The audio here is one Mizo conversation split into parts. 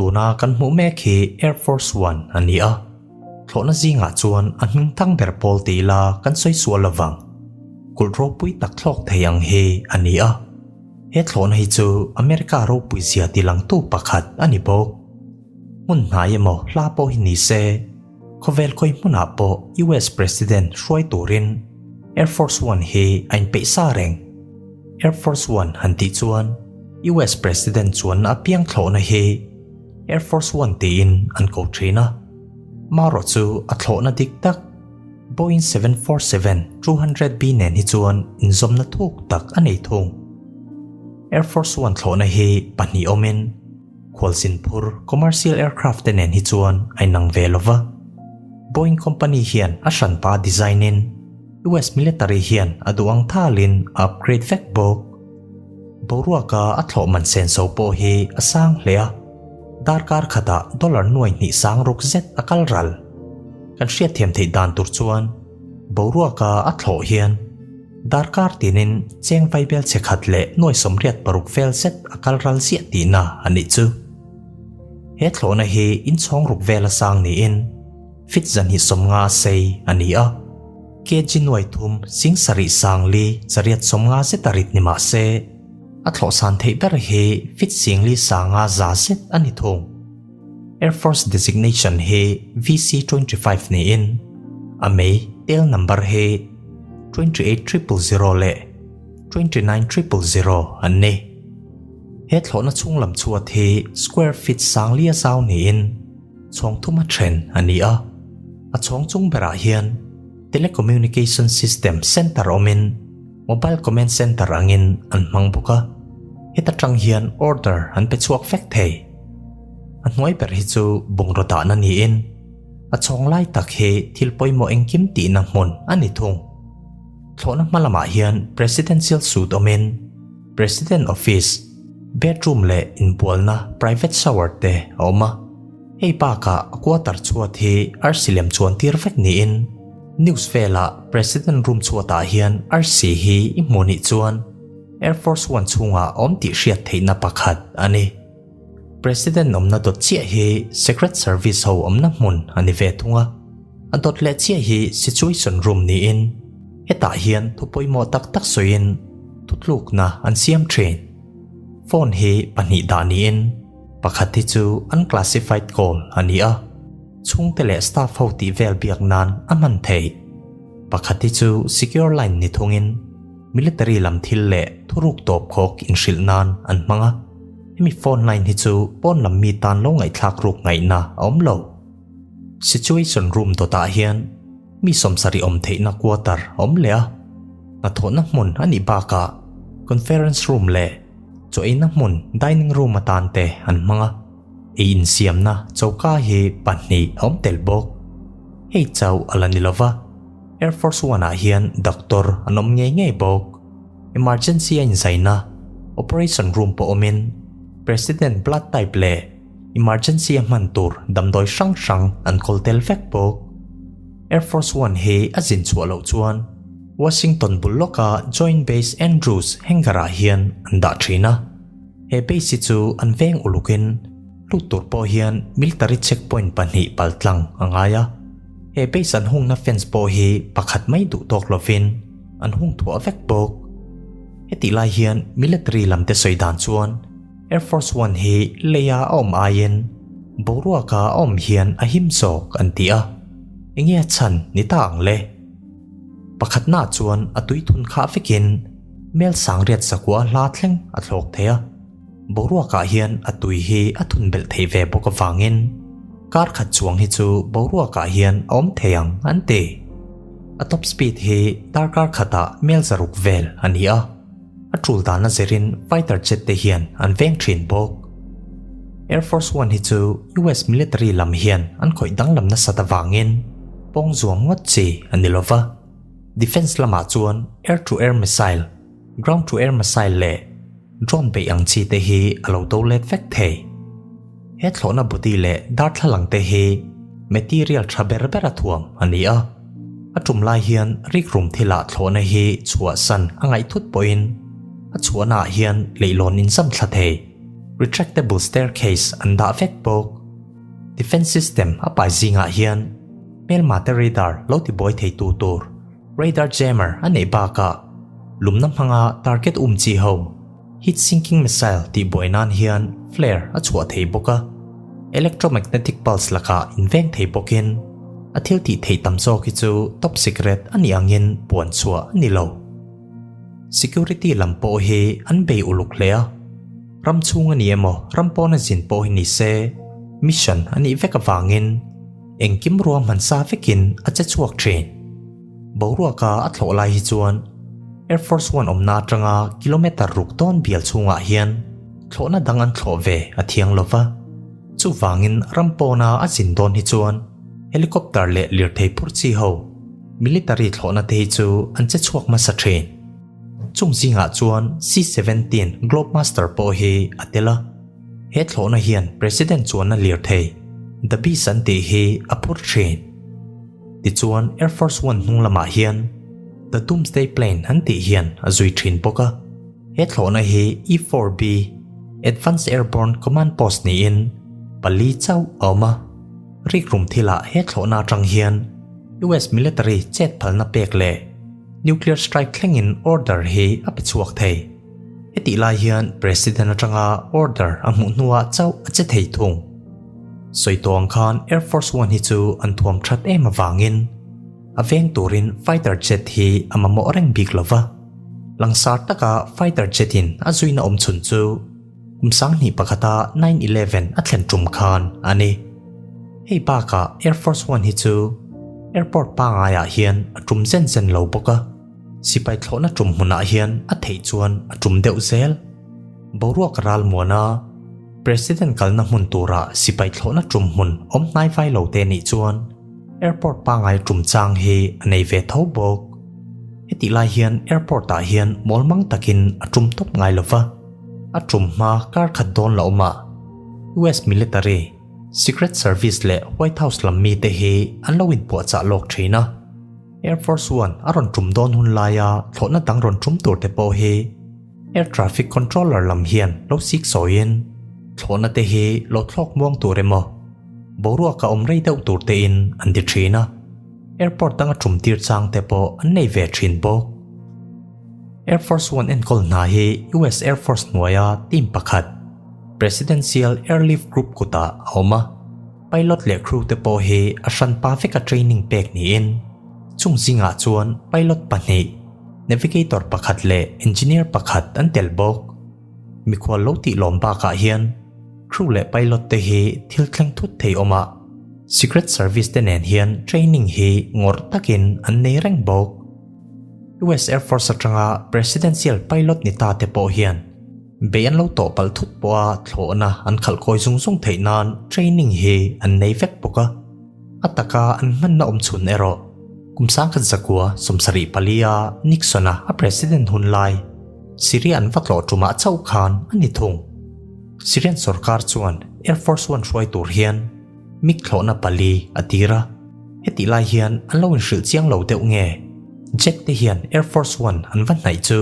Tuna kan hmuh mek hi Air Force One a ni a, thlawhna zingah chuan a hming thang ber pawl ti ila kan sawi sual lovang. Kulh ropui tak thlawk thei ang hi a ni a. He thlawhna hi chu America ropui zia tilangtu pakhat a ni bawk. Hmun hnai emaw hla pawh hi ni se, khawvel khawi hmunah pawh US President hruai turin Air Force One hi a inpeih sa reng. Air Force One han tih chuan US President chuanna apiang thlawhna hi Air Force One tiin an ko thin a. Marawh chu a thlawhna dik tak Boeing 747-200B nen hi chuan inzawmna thuk tak a nei thung. Air Force One thlawhna hi pahnih awmin khualzin phur commercial aircraft te nen hi chuan a inang ve lo va. Boeing company hian a hranpa design in US military hian a duh ang thalin a upgrade vek bawk. Boruaka a thlawh man senso pawh hi a sang hle a, darkar khatah dollar nuai hnih sang ruk zet a kal ral. Kan hriatthiam theih dan tur chuan boruaka a thlawh hian darkar tinin cheng vaibel chhe khat leh nuai 86 vel zet a kal ral ziah tihna a nih chu. He thlawhna hi inchhawng ruk vela sang niin Fit 250 a sei a ni a, kg nuaithum 70 sangli 850 zet a rit ni mah se, a thlawhsan theih ber hi fit singli sanga za zet a ni thung. Air Force designation hi VC-25 niin, a mei tail number hi 28000 leh 29000 an ni. He thlawhna chhung lam chhuat hi square feet sangli a zau niin, Chhawng thuma then a ni a, a chhawng chung berah hian Telecommunication System Center awmin Mobile Command Center angin an hmang bawk a, heta tang hian order an pe chhuak vek thei. A hnuai ber hi chu bungraw dahna niin a chhawng lai tak hi thil pawimawh engkim tihna hmun a ni thung. Thlawhna hma lamah hian Presidential Suite awmin President Office, bedroom leh inbualna private shower te a awm a. Hei bakah a quarter chhuat hi arsi lem chuan tir vek niin news velah President room chhuatah hian arsi hi i hmuh nih chuan Air Force One chhungah a awm tih hriat theihna pakhat a ni. President awmna dawt chiah hi Secret Service ho awmna hmun a ni ve thung a. A dawt leh chiah hi Situation Room niin hetah hian thu pawimawh tak tak sawiin thutlukna an siam thin. Phone hi pahnih dah niin pakhat hi chu unclassified call a ni a, chhungte leh staff ho tih vel biak nan a hman theih. Pakhat hi chu secure line ni thungin military lam thil leh thuruk tawp khawk inhrilh nan an hmang a, hemi phone line hi chu pawn lam mi tan lo ngaihthlak ruk ngaihna a awm lo. Situation room dawtah hian mi 70 awm theihna quarter a awm leh a, hnathawhna hmun a nih bakah conference room leh chaw eina hmun dining room atan te an hmang a, ei insiamna choka hi pahnih a awm tel bawk. Hei chauh a la ni lova, Air Force One ah hian doctor an awm ngei ngei bawk. Emergency a inzaina operation room pawh awmin President blood type leh Emergency a hman tur damdawi hrang hrang an kawl tel vek bawk. Air Force One hi a zin chhuah loh chuan Washington bul lawka Joint Base Andrews hangar-ah hian an dah thin a. He base hi chu an veng ulukin lut tur pawh hian military checkpoint pahnih paltlang a ngai a. He base an hungna fence pawh hi pakhat mai duh tawk lovin an hung thuah vek bawk. Hetih lai hian military lamte sawi dan chuan Air Force One hi leia a awm aiin boruaka a awm hian a him zawk an ti a, enge a chhan ni ta ang le? Pakhatnaah chuan a tui thun khah vekin mel sangriat sakua hla thleng a thlawk thei a, boruakah hian a tui hi a thun belh thei ve bawk avangin kar khat chuang hi chu boruakah hian a awm thei ang an ti. A top speed hi darkar khatah mel 600 vel a ni a. A tul dan a zirin fighter jet te hian an veng thin bawk. Air Force One hi chu US military lam hian an khawih danglam nasat avangin pawng zuam ngawt chi a ni lova. Defence lamah chuan air to air missile, ground to air missile leh drone beih ang chi te hi a lo do let vek thei. He thlawhna body leh darthlalang te hi material tha ber ber a thuam a ni a. A tum lai hian rikrum thilah thlawhna hi chhuahsan a ngaih thut pawhin a chhuahnaah hian leihlawn inzam thla thei. retractable staircase an dah vek bawk. Defence system a pai zingah hian hmelmate radar lo tibuai theitu tur radar jammer a neih bakah lumna hmanga target um chi ho heat sinking missile tihbuai nan hian flare a chhuah thei bawk a, electromagnetic pulse lakah inveng thei bawkin a thil tih theih tam zawk hi chu top secret a nih angin puan chhuah a ni lo. Security lam pawh hi an bei uluk hle a, ram chhung a ni emaw ram pawna zin pawh hi ni se mission a nih vek avangin engkim ruahman sa vekin a che chhuak thin. Boruaka a thlawh lai hi chuan Air Force One awmna atanga kilometer ruk dawn bial chhungah hian thlawhna dang an thlawh ve a thiang lo va, chuvangin ram pawna a zin dawn hi chuan helicopter leh lirthei phur chi ho military thlawhna te hi chu an che chhuak hmasa thin. Chung zingah chuan C-17 Globemaster pawh hi a tel a. He thlawhna hian President chuanna lirthei The Beast an tih hi a phur thin. Tichuan Air Force One hnung lamah hian The Doomsday Plane an tih hian a zui thin bawk a. He thlawhna hi E-4B Advanced Airborne Command Post niin pali chauh a awm a. Rikrum thilah he thlawhna atang hian US military chet phalna pek leh nuclear strike thlengin order hi a pe chhuak thei. Hetih lai hian President atanga order a hmuh hnuah chauh a che thei thung. Sawi tawh ang khan Air Force One hi chu an thuam that em avangin a veng turin fighter jet hi a mamawh reng bik lo va. Langsar taka fighter jet in a zuina awm chhun chu kum sanghnih pakhata 9/11 a thlen tum khan a ni. Hei bakah Air Force One hi chu airport pangaiah hian a tum zen zen lo bawk a, sipai thlawhna tum hmunah hian a theih chuan a tum deuh zel. Boruak ral muana President kalna hmun tura sipai thlawhna tum hmun awm hnai vai lo te nih chuan airport pangai tum chang hi a nei ve tho bawk. Hetih lai hian airport ah hian mawlmang takin a tum tawp ngai lova, a tum hma kar khat dawn la awm ah US military, Secret Service leh White House lam mite hi an lo inpuahchah lawk thin a. Air Force One a rawn tum dawn hun laia thlawhna dang rawn tum tur te pawh hi Air Traffic Controller lam hian lo sik sawiin thlawhna te hi lo thlawk muang tur emaw boruak a awm rei deuh tur tein an ti thin a, airport danga tum tir chang te pawh an nei ve thin bawk. Air Force One enkawl hna hi US Air Force hnuaia team pakhat Presidential Airlift Group kutah a awm a. Pilot leh crew te pawh hi a hranpa veka training pek niin chung zingah chuan pilot pahnih, navigator pakhat leh engineer pakhat an tel bawk. Mikhual lo tih lawm bakah hian crew leh pilot te hi thil thleng thut thei awm a, secret service te nen hian training hi ngawrh takin an nei reng bawk. US Air Force atanga presidential pilot ni ta te pawh hian Bei an lo tawh palh thut pawha thlawhna an khalh kawi zung zung theih nan training hi an nei vek bawk a. A taka an hmanna awm chhun erawh kum sangkhat zakua 74 a Nixon-a a president hun lai Syria an va tlawh tumah chauh khan a ni thung. Syrian sorkar chuan Air Force One hruai tur hian MiG thlawhna pali a tir a. Hetih lai hian an lo inhrilh chiang lo deuh nge jet te hian Air Force One an va hnaih chu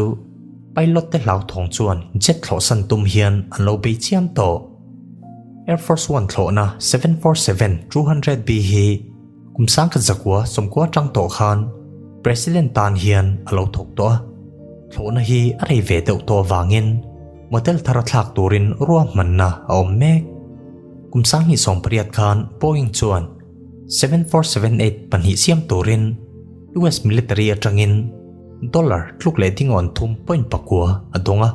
Pilot te hlauthawng chuan jet thlawhsan tum hian an lo bei chiam tawh. Air Force One thlawhna 747-200B hi kum sangkhat zakua 90 atang tawh khan President tan hian a lo thawk tawh a. Thlawhna hi a rei ve deuh tawh avangin model thar a thlak turin ruahmanna a awm mek. Kum 2018 khan Boeing chuan 7478 pahnih siam turin US military atangin Dollar tluk leh dingawn thum point pakua a dawng a,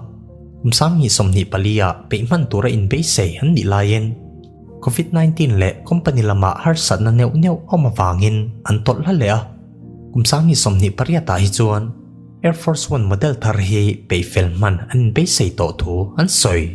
kum 2024 ah peih hman tura inbeisei an nih laiin Covid 19 leh company lamah harsatna neuh neuh awm avangin an tawlh hla leh a, kum 2028 ah hi chuan Air Force One model thar hi peih fel hman an inbeisei tawh thu an sawi.